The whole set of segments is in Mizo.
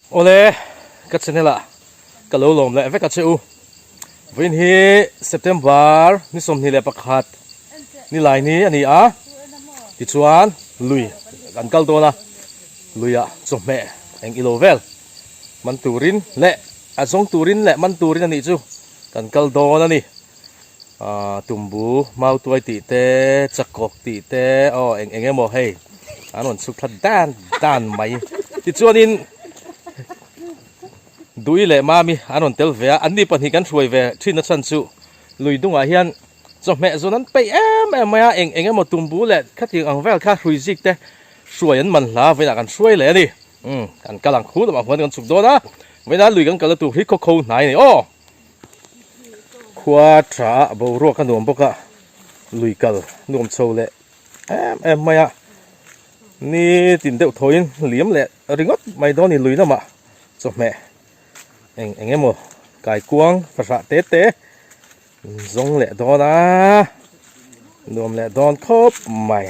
Awle, ka channel ah ka lo lawm leh vek a che u. Vawiin hi September ni 21 ni lai ni a ni a, tichuan lui kan kal dawn a, luiah chawhmeh eng ilo vel man turin leh a zawng turin leh man turin a nih chu kan kal dawn a ni. Aaa tumbu mautuai tih te chakawk tih te aw eng eng emaw hei an rawn chhuk thla dan dan mai tichuanin Dui leh Mami an rawn tel ve a anni pahnih kan hruai ve thin a chhan chu lui dungah hian chawhmeh zawn an peih em em mai a eng eng emaw tumbu leh khatiang ang vel kha hrui zik te hruai an man hla vawiinah kan hruai leh a ni umm kan kal ang khu lamah huan kan chhuk dawn a vawiinah lui kan kalna tur hi khaw kho hnai a ni aw. Khua tha a boruak a nuam bawk a, lui kal nuam chho leh em em mai a, ni tin deuh thawiin liam leh ringawt mai dawn a ni lui lamah chawhmeh eng eng emaw kaikuang fahrah te te zawng leh dawn a, nuam leh dawn khawp mai.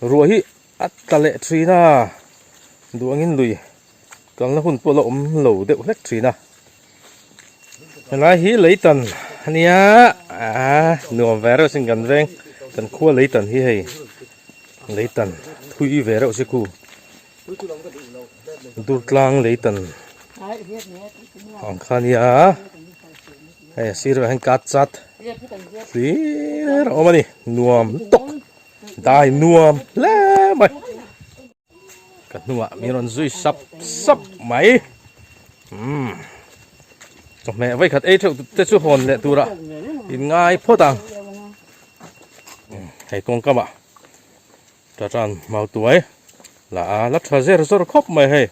Ruah hi a tla leh thin a, duh angin lui kalna hun pawh la awm lo deuh hlek thin a. Helai hi leitan a nia aaa nuam ve reuh sin kan veng kan khua leitan hi hei leitan thui ve reuh si khu Durtlang leitan ang kha a nia hei a sir ah hian kat chat hlir a awm a ni nuam lutuk. Dai nuam hle mai. Ka hnungah min rawn zui sap sap mai. Umm. Chawhmeh vawikhat ei theuh te chu hawn leh turah in ngai phawt ang. Hei kawngkamah tatan mau tuai la a la tha zer zawr khawp mai hei.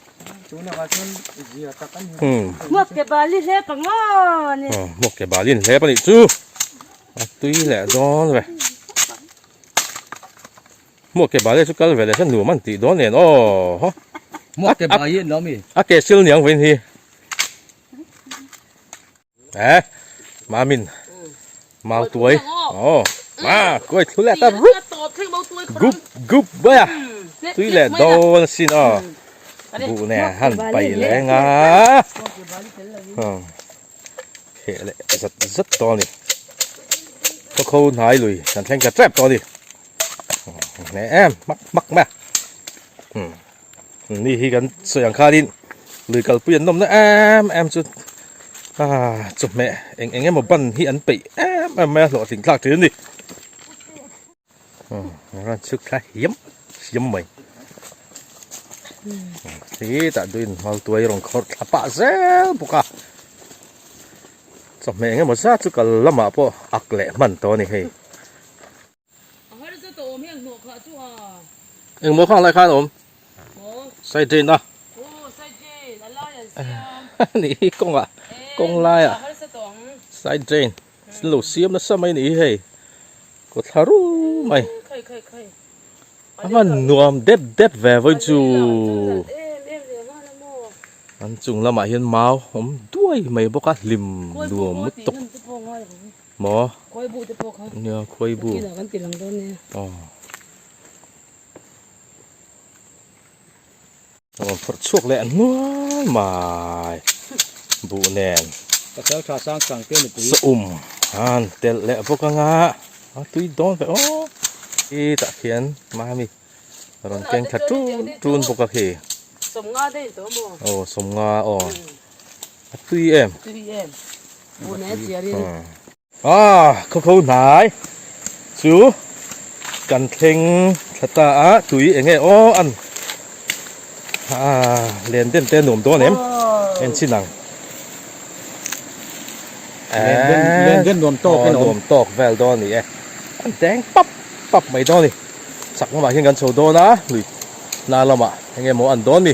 Hmuak ke bali hlep ang aw ni. Hmuak ke bali in hlep a nih chu. A tui leh dawn ve. Hmuak ke bal hi chu kal ve leh se nuam an tih dawn nen aw haw. Hmuak ke bal hi an lo mi. A ke sil niang vawiin hi. Eh mamin mau tuai aw ma kuai thlu leh ta rup gup gup mai a tui leh dawn asin aw buh nen han pai leh nga. Heh leh zat zat tawh a ni. Khaw kho hnai lui kan thleng ta tep tawh a ni. Hneh em hmak hmak mai a. Hmm. Ni hi kan sawi ang khanin lui kalpui an nawmna em em chu ah chawhmeh eng eng emaw ban hi an peih em em mai a hlawhtling thlak thin a ni. Rawn chhuk thla hiam hiam mai hetah duin hmaltuai rawn khawrh thla pah zel bawk a chawhmeh eng emaw zat chu kal lamah pawh ak leh hman tawh a ni hei engmaw khang lai khan a awm side drain a ni hi kawngah kawng laiah side drain lo siam nasa mai a ni hi hei. Kaw thla ru mai. A hman nuam dep dep ve vawi chu. An chung lamah hian mau awm duai mai bawk a hlim nuam lutuk. Maw? Nia khuai bu. Aw. Rawn phawrh chhuak leh nual mai buh nen Pasal tha sang sang te nupui saum han telh leh bawk anga a tui dawn ve aw khi tah khian mami rawn keng thla tun tun bawk a khi Sawmnga daih tawh maw? Aw sawmnga aw a tui em? Tui em buh nen chiar in. Ah khaw kho hnai chu kan thleng thla ta a tui eng nge aw an ah len den te nuam dawn em en chin ang len den nuam tawk in nuam tawk vel dawn a ni e an deng pap pap mai dawn a ni chak lamah hian kan chho dawn a lui hna lamah eng nge maw an dawn a ni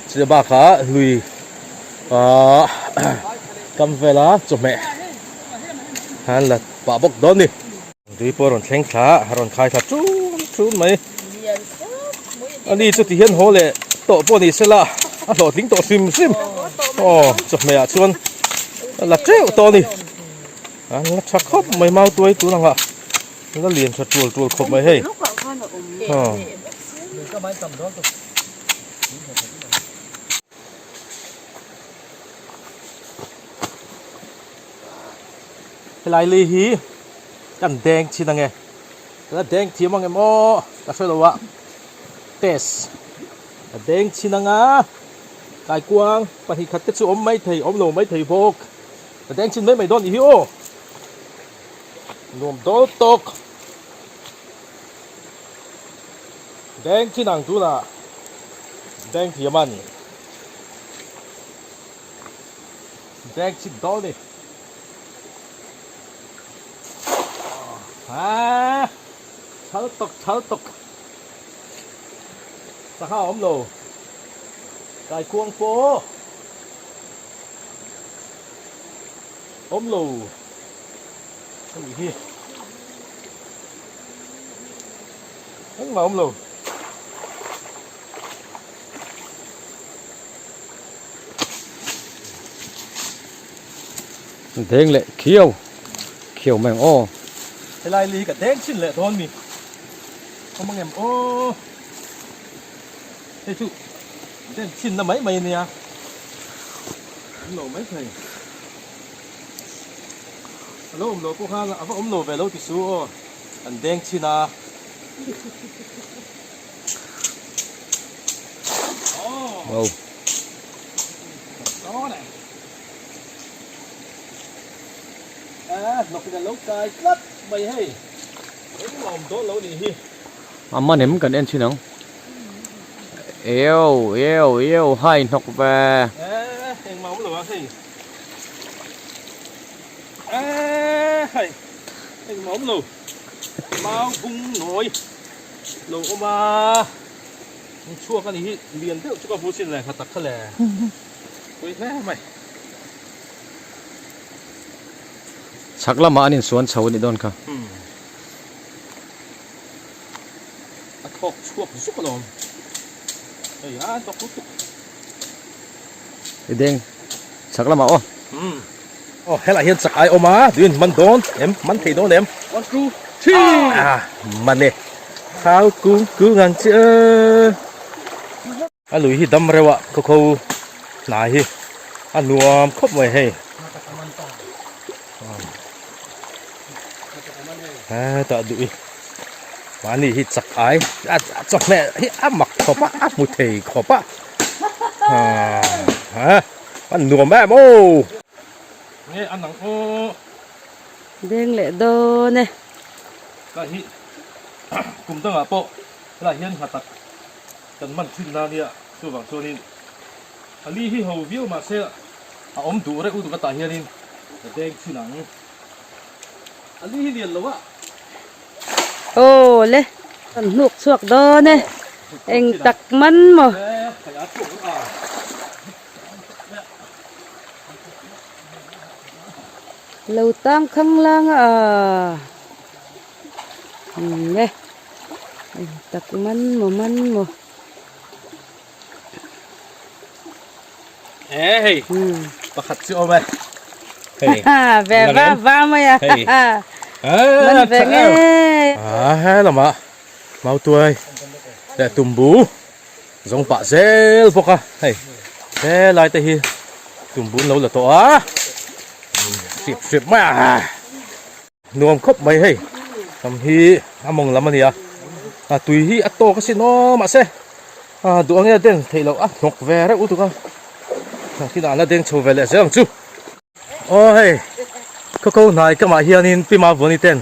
Chu bakah lui ahh kam vela chawhmeh an la pah bawk dawn a ni. Tui pawh a rawn thleng thla a, a rawn khai thla tun tun mai. A ni chu ti hian haw leh tawh pawh ni sela a hlawhtling tawh hrim hrim. Aw chawhmeh ah chuan a la teuh tawh a ni. An la tha khawp mai mau tuai tun ang ah la lian tha tual tual khawp mai hei. Aw. Helai lei hi kan deng thin ange. Ka la deng thiam ang em aw ka hre lo a. Test ka deng thin anga kaikuang 2 khat te chu awm mai thei awm lo mai thei bawk. Ka deng thin mai mai dawn nih hi aw. Nuam dawl tawk. Deng thin ang tunah deng thiam a ni. Deng thin dawl ni. Haa thal tawk thal tawk. Sangha a awm lo. Kaikuang pawh awm lo a nih hi. Engmah awm lo. Deng leh khiau khiau mai ang aw. Helai li hi ka deng chin leh dawn mi. Awm ang em aw. Hei chu den chin na mai mai ania. Awm lo mai thei. A lo awm lo pawh khan a va awm lo ve lo ti su aw. An deng chin a. Wow. A man em kan en thin ang. Eo eo eo hai hnawk ve. Mau bung nawi lo awm a, in chhuak a nih hi lian deuh chu ka hmu chin leh ngha tak kha le pui hle mai. Chhak lamah an insuan chho a nih dawn kha. A thawk chhuak zuk alawm. Hei a dawk lutuk. I deng chhak lamah aw. Aw helai hian chak ai awm a duin man dawn em man thei dawn em. 1 2 3 Ah man e khau kung kung ang che a lui hi dam reuh a khaw kho hnai hi a nuam khawp mai hei hetah duh i mahni hi chak ai a chawhmeh hi a mak khawp a a hmu thei khawp a ah a nuam em aw nge a nang aw Deng leh dawn e. Ka hi kum dangah pawh helai hian ngha tak kan man thin na nia chuvang chuanin a li hi ho viau mahse a awm duh reuh lutuk atah hianin ka deng thin ang a li hi lian lo a. Aw le kan hnuk chhuak dawn e eng tak man maw. Lo tang khang lang a umm e eng tak man maw man maw. E hei pakhat chu awm e hei ve va va mai a hei man ve nge a he lamah mautuai leh tumbu zawng pah zel bawk a hei helai te hi tumbu an lo la tawh a hrip hrip mai a nuam khawp mai hei tam hi a mawng lam a ni a a tui hi a tawk asin aw mahse a duh ang nge a den theih loh a hnawk ve reuh lutuk a thil ah la deng chho ve leh zel ang chu aw hei khawkho hnai kamah hianin pi Mavawni ten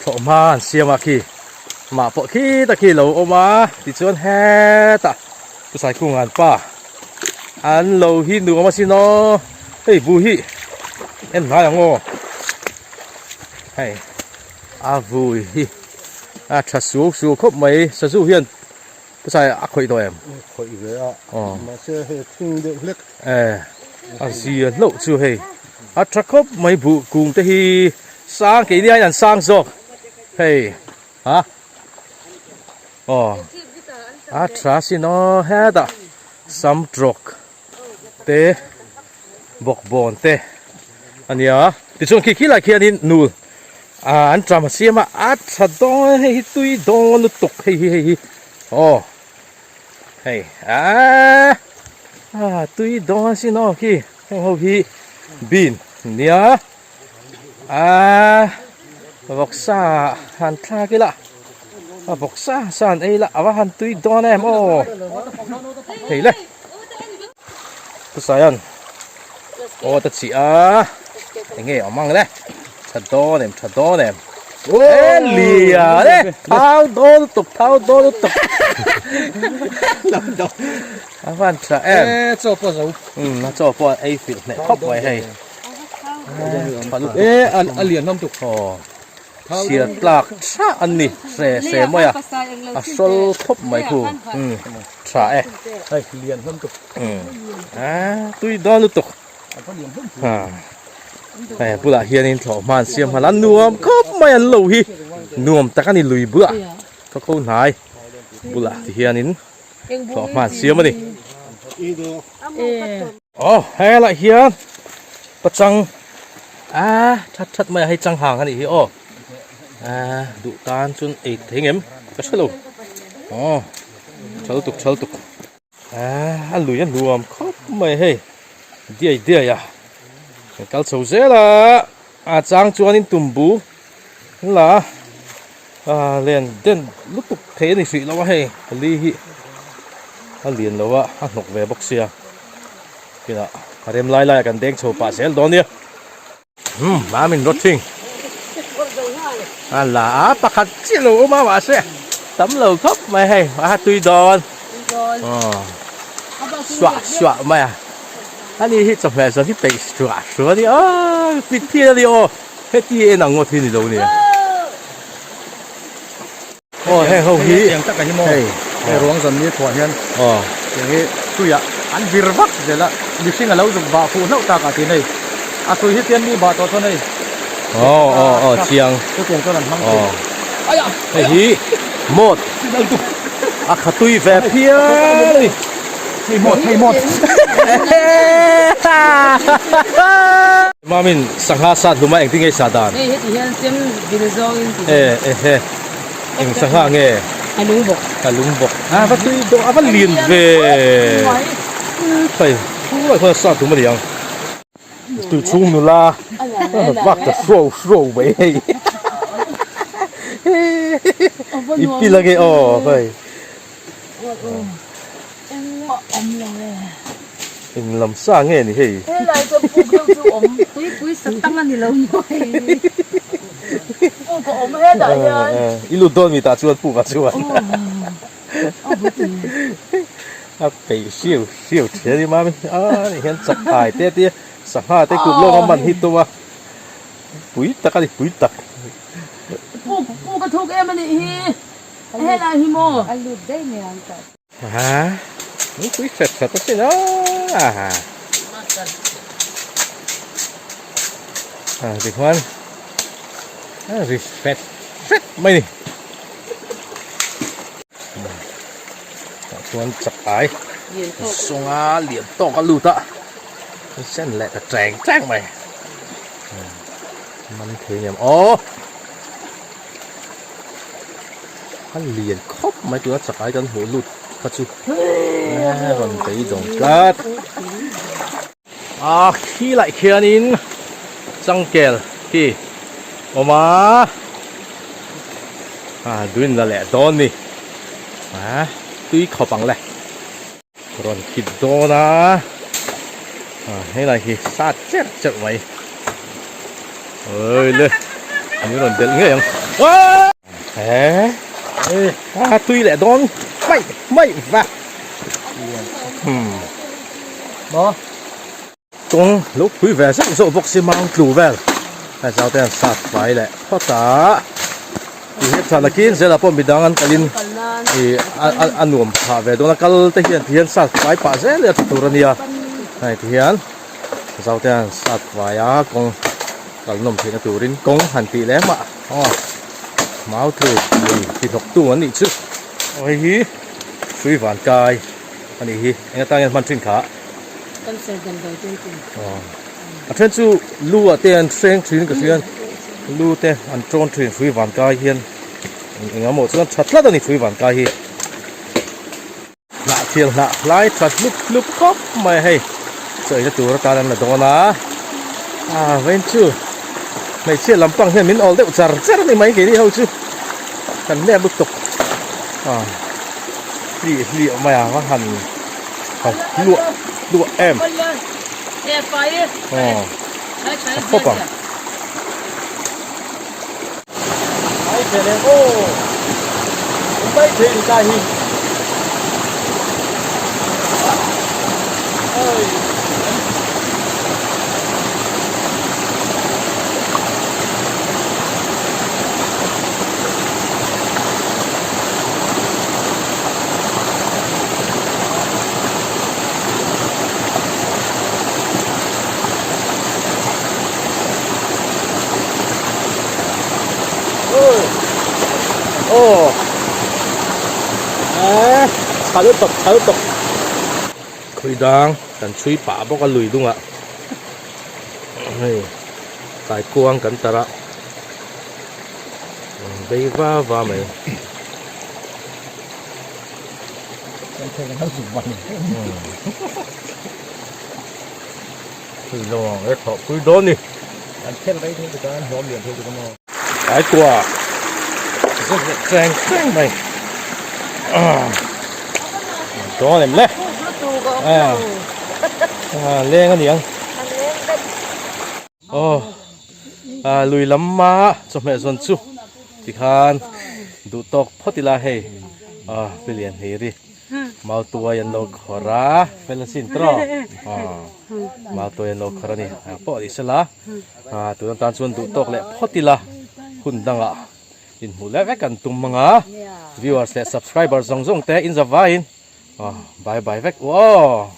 thlawh hma an siam a khi mah pawh khi ta khi lo awm a tichuan hetah pu Saikhunga an pa an lo hi nuam asin aw hei bu hi en hnai ang aw hei a vui hi a tha suau suau khawp mai sazu hian Pu Sai a khawih tawh em? Khawih ve a, mahse hei a thing deuh hlek. E, a zia hlauh chu hei. A tha khawp mai buh kung te hi sang keini aiin an sang zawk hei ha aw a tha sin aw hetah sam trawk te bawkbawn te a nia tichuan khi khilai khianin nul ah an tram a siam a a tha dawn hei hi tui dawn lutuk hei hi hei hi aw hei aaa ah tui dawn sin aw khi heng ho hi bean nia. A vawksa han thlak ila a vawksa sa han ei ila a va han tui dawn em aw hei le Tusaian aw ta chih a enge awm ang le tha dawn em tha dawn em e lian e thau dawn lutuk thau dawn lutuk a van tha em e chaw pawh zo um a chaw pawh ei filh hneh khawp mai hei e a lian hlawm tuk aw chhiar tlak tha an ni hre hre mai a a sawl khawp mai khu um tha e hei lian hlawm tuk um a tui dawn lutuk ha hei bulah hianin thlawh hman siam hman a nuam khawp mai an lo hi nuam tak a ni lui bulah khaw kho hnai bulah ti hianin thlawh hman siam a ni. Aw helaiah hian pachang ah that that mai a hei changhang a nih hi aw ah duh tan chuan ei thei ngem ka hre lo aw tha lutuk tha lutuk ah a lui a nuam khawp mai hei diai diai a kan kal chho zel a a chang chuanin tumbu la ah len den lutuk thei a ni hrih lo a hei li hi a lian lo a a hnawk ve bawk sia kinah a rem lai lai ah kan deng chho pah zel dawn nia umm a min rawt thing a la a pakhat chiah lo awm a mahse tam lo khawp mai hei a tui dawn aw suah suah mai a ani hi chawhmeh zawng hi peih suah suah a ni aw fit phian a ni aw. Heti en ang ngawt hi ni lo nia. Aw heng ho hi. Tiang taka hi maw. Hei. Hei ruang zan ni thuah hian. Aw. Tiang hi tuiah an vir vak zel a. Mihring a lo zuk bah fuh hlauh tak ah tiin hei. A hrui hi tian mi bah tawh chuan hei. Aw aw aw chiang. Chutiang chuan an hmang thin. Aw. Hei hi mawt. A kha tui ve phian a ni. Hei mawt hei mawt. Mamin sangha sat hlum a engtin nge i sah dan? Hei heti hian sem vil zawngin ti. E e he eng sangha nge? A lung bawk. A lung bawk. A va tui dawh a va lian ve. Hei thuai khawn sat hlum a ni ang. Tui chhung nula vak ta hruau hruau mai hei. I pil ange aw hei. Eng lam sa nge ni hei? Helai chuan puk deuh chu awm. Tuipui sa tang a ni lo mawi. Puk a awm hetah hian. I lut dawn mi tah chuan puk ah chuan. A peih hriau hriau thin a ni mami. A ni hian chak ai te tia sangha te kut lawng a man hi tum a. Pui tak a ni pui tak. Puk puk a thuk em a nih hi. Helai hi maw? A lut daih mai ang tah. Ha, nupui hret hret a sin a. Ha, tikhuan a ri hret hret mai ni. Tah chuan chak ai sawnga lian tawk a lut a, sen leh ta teng teng mai. Man thei niam aw. A lian khawp mai tuna chak ai kan hmuh lut kha chu a rawn beidawng tlat a khi laih khianin changkel khi awm a a duin la leh dawn ni a tui khawp ang le rawn khit dawn a helai hi sat cherh cherh mai oi le an rawn delh ngei ang he a tui leh dawn mai mai va hmm maw kawng lo phui ve zauh zauh bawk si mang tlu vel hei zau te an sat fai leh phawt a ti hian thlan akin zelah pawh midang an kalin ih a nuam phah ve dawn a kal te hian ti hian sat fai pah zel a tha tur a nia hei ti hian zau te an sat fai a kawng kal nawm theihna turin kawng han tih leh mah aw mau tlu lui ti hnawk tu an nih chu aw hei hi hrui van kai a nih hi eng atang hian hman thin kha Cancer damdawi te an ti. A then chu lu ah te an hreng thin ka hria lu te an tawn thin hrui van kai hian eng emaw chuan tha tlat a ni hrui van kai hi. Hnah thial hnah hlai tha hlup hlup khawp mai a hei chaw eina tur atan an la dawn a ah vawiin chu Hmeichhia lampang hian min awl deuh char char a ni mai keini ho chu kan nep lutuk a hli hli awm mai ang a han han luah luah em aw a khawp ang. Mai thei leh aw mai thei ni ta hi. Aw eh tha lutuk tha lutuk khawi dang kan chhui pah bawk a lui dungah hei kaikuang kan tarh a bei va va mai. Hei lawng e thawh pui dawn ni. An khel rei thei tuk a, an hlawm lian thei tuk a maw. Ai kua zet leh cheng cheng mai. Dawn em le. Ah leng a niang. Aw ah lui lam a chawhmeh zawn chu tikhan duh tawk phawt ila hei ah Pilian Hiri Mautuai an lo khawrh a fel asin tawh ah Mautuai an lo khawrh a ni ah pawh ni sela ah tuna tan chuan duh tawk leh phawt ila hun dangah inhmuh leh vek an tum ang a viewers leh subscribers zawng zawng te in zavaiin ah bye bye vek u aw.